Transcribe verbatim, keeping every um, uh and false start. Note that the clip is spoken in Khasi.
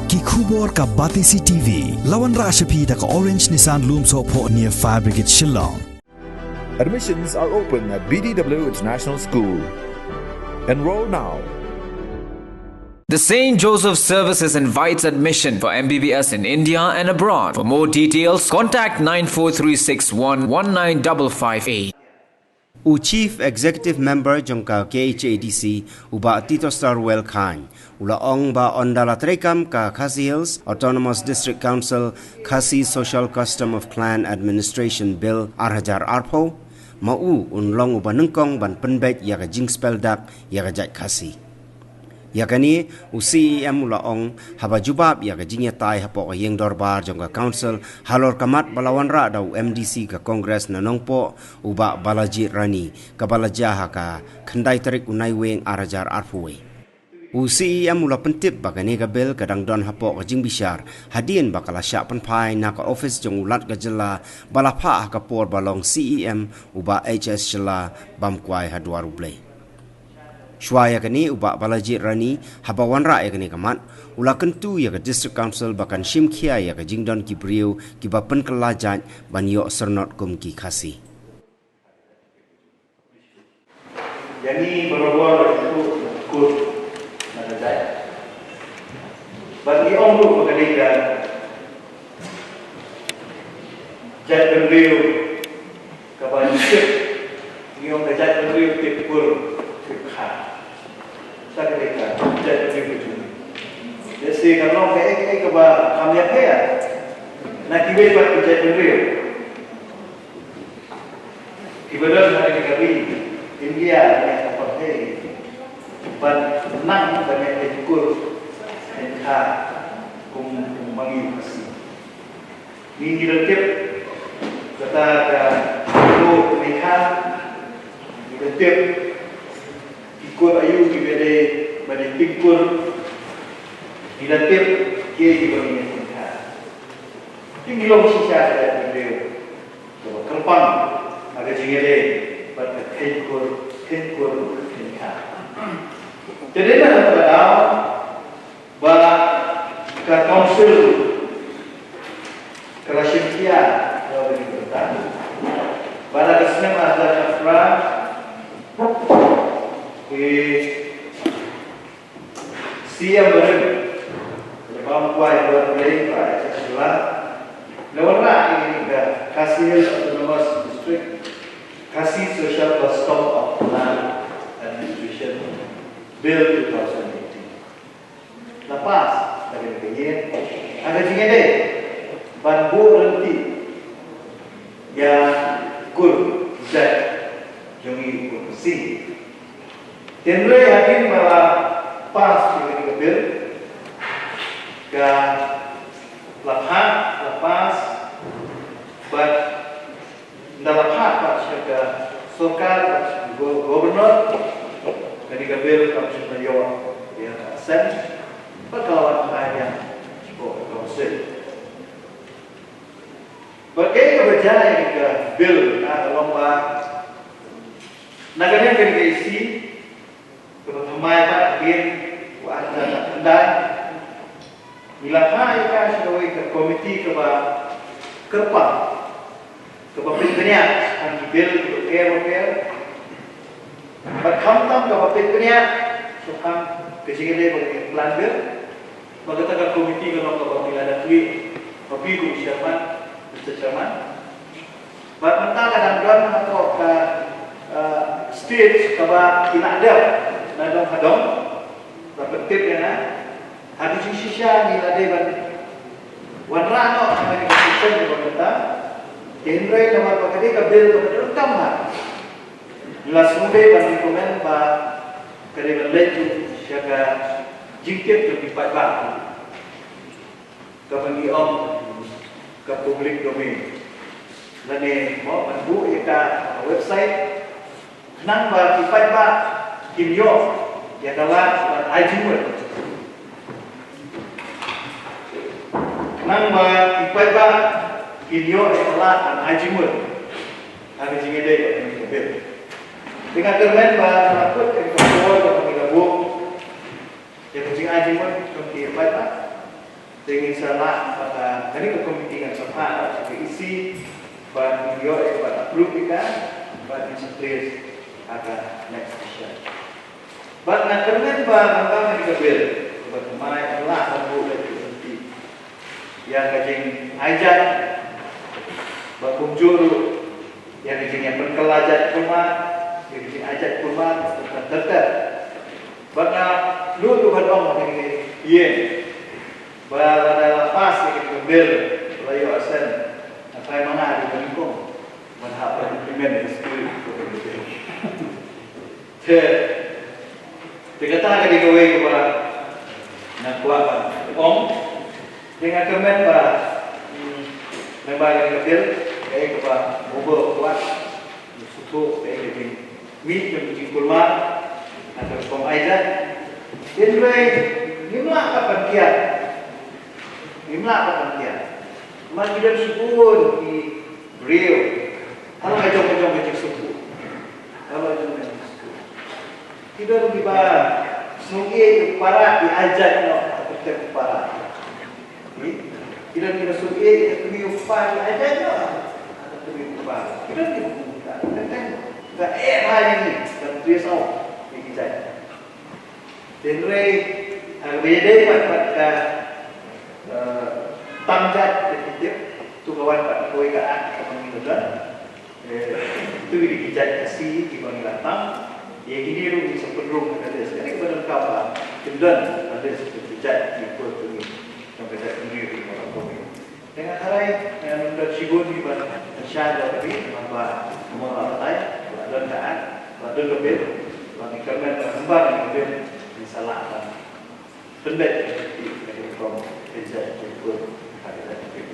Ki khubor ka Batesi T V. La wanrah sha phi da ka Orange Nissan Lumsohphoh near Fire Brigade Shillong. Admissions are open at B D W International School. Enroll now. The Saint Joseph Services invites admission for M B B S in India and abroad. For more details, contact nine four three six one one nine double five eight. U Chief Executive Member jong ka K H A D C, u Bah Titostarwell Chyne, u la ong ba ynda la treikam ka Khasi Hills Autonomous District Council Khasi Social Custom of Clan Administration Bill ar hajar arphew, ma u un long uba nyngkong ban pynbeit ïa ka jingspeldak ïa ka jait Khasi. Ïa kane, u C E M u la ong, haba jubab ïa ka jingïatai hapoh ka ïing dorbar jong ka Council halor ka mat ba la wanrah da u M D C ka Congress na Nongpoh, u Bah Balajied Ranee, kaba la jia ha ka khyndai tarik u Naiwieng ar hajar arphew wei. U C E M u la pyntip ba kane ka bill ka dang don hapoh ka jingbishar hadien ba ka la shah pynphai na ka ophis jong u Lat ka jylla ba la phah ha ka por ba long C E M, u Bah H S Shylla, bam kwai ha Dwar U Blei. Shuwa ïa kane, u Bah Balajied Ranee, haba wanrah ïa kane ka mat, u la kyntu ïa ka District Council ba kan shim khia ïa ka jingdon ki briew kiba pynkylla jait ban ïoh syrnod kum ki Khasi. Ïa ngi barabor la ïathuh na ka kut na ka jait. Bad ngi ong ruh ba ka dei ka jaitbynriew kaba ngi tip, ngi ong ka jaitbynriew tip kur tip kha. Kata ka dei ka jaitbynriew ka jong ngi. Lehse ka long kaei kaei kaba kham ïapher na kiwei pat ki jaitbynriew kiba don ha kane ka ri India ne ha pyrthei, ban nang ban ïa kheiñ kur kheiñ kha kum, kum ma ngi u Khasi. Ngi, ngi la tip kata ka law ka mei kha, ngi la tip ki kur aïu kiba dei ban ïa kheiñ kur, ngi la tip kiei kiba ngi ïa kheiñ kha. Te ngi long shisha ka jaitbynriew kaba kyrpang ha ka jingïadei bad ka kheiñ kur, kheiñ kur kheiñ kha. Te dei na kata ka daw ba ka Council ka la shim khia ïa kane ka bynta. Bad ha ka snem ar hajar khatphra, i C M barim, ka la bam kwai Dwar U Blei, Bah H S Shylla, la wanrah ïa kane ka Khasi Hills Autonomous District, Khasi Social Custom of Land Administration Bill two thousand eighteen. La pass da kane ka ïing ha ka jingïadei ban buh ryntih ïa kur jait jong ngi u Khasi. Hynrei hadien ba la pass ïa kane ka bill, ka la phah, la pass, bad ynda la phah pat sha ka sorkar, bad sha ka go-, governor, kane ka bill kam shym la ïoh ïa ka assent, bad ka la wan phai biang sha ka council. Bad kaei kaba jia ïa ka bill ka long ba na ka liang ka D K C kaba thymmai pat hadien u ar hajar khatkhyndai, ngi la phah ïa ka sha kawei ka komiti kaba kyrpang, kaba pynbniah shaphang ki bill kiba pher bapher. Bad khamtam kaba pynbniah shaphang ka jingïadei bad ka plan bill. Bad kata ka komiti ka long kaba ngi la dep ïa phi kum chairman, Mister Chairman. Bad mynta ka dang don hapoh ka, eh, stage kaba ki la dep na dong ha dong. Bad pyntip ïa nga ha ka jingshisha ngi la dei ban wanrah noh ha kane ka session kaba mynta. Hynrei namar ba ka dei ka bill kaba donkam ha, ngi la sngewdei ban recommend ba ka dei ban leit sha ka jingtip jong ki paidbah kaba ngi ong ka public domain. Lane mo ban buh ïa ka website khnang ba ki paidbah kin ïoh ïa ka lad ban ai jingmut. Khnang ba ki paidbah kin ïoh ïa ka lad ban ai jingmut ha ka jingïadei bad ka bill. Te nga kyrmen ba la kut ïa ka por kaba ngi la buh ïa ka jingai jingmut jong ki paidbah. Te ngin sa lah ba ka, kane ka komiti kan sa phah sha ka E C, bad ngin ïoh ïa ka ban approve ïa ka, bad ngin sa place ha ka next session. Bad nga kyrmen ba nangta kane ka bill, ba ka mai ka lah ban buh leit ki lynti ïa ka jingaijait, bad kumjuh ruh ïa ka jingïapynkylla jait kulmar, ïa ka jingaijait kulmar, bad ter ter. Bad nga nud ruh ban ong ha kane ka ïing ba lada la pass ïa kane ka bill, la ïoh assent, nga tharai ma nga dei ban nyngkong ban hap ban implement ïa ka spirit ka bill. Te, te kata ka dei kawei kaba nga kwah ban ong. Te nga kyrmen ba, hmm, lyngba kane ka bill, kaei kaba mawbah kwah, sngewthuh kaei ka jingmih jong ka jingkulmar ha ka rukom aijat. Hynrei ngim lah pat ban kiar. Ngim lah pat ban kiar. Namar ki don shibun ki briew ha la ka jong ka jong ka jingsngewthuh. Ha la ka jong ka jingsngewthuh. Ki don kiba sngewieit ïa u para, ïa aijait noh ha ka kyrteng u para. Ki don kiba sngewieit ïa ka kmie u kpa, ïa aijait noh ha ka kmie u kpa. Ki don kiba kumta. Teng teng ka eh ha ïa ngi, ka dress up ïa ki jait. Hynrei ha kaba ïadei bad, bad ka, eh, tam jait, ka tip, to ka wan bad kawei ka act kaba ngi la don. Eh, to ki dei ki jait Khasi kiba ngi la tam. Ïa kine ruh ngin sa pynrung ha ka list. Kane kaba donkam ba kin don ha list ki jait ki por ki jong ka jaitbynriew kiba la poi. Te nga tharai, eh, ngim don shibun kiba pynshai ïa kane, namar ba mo la batai, la don ka act, la don ka bill, la ngi kyrmen ba namar ka bill ngin sa lah ban pynbeit ïa ka rukom ka jait ki por ha ka jaitbynriew.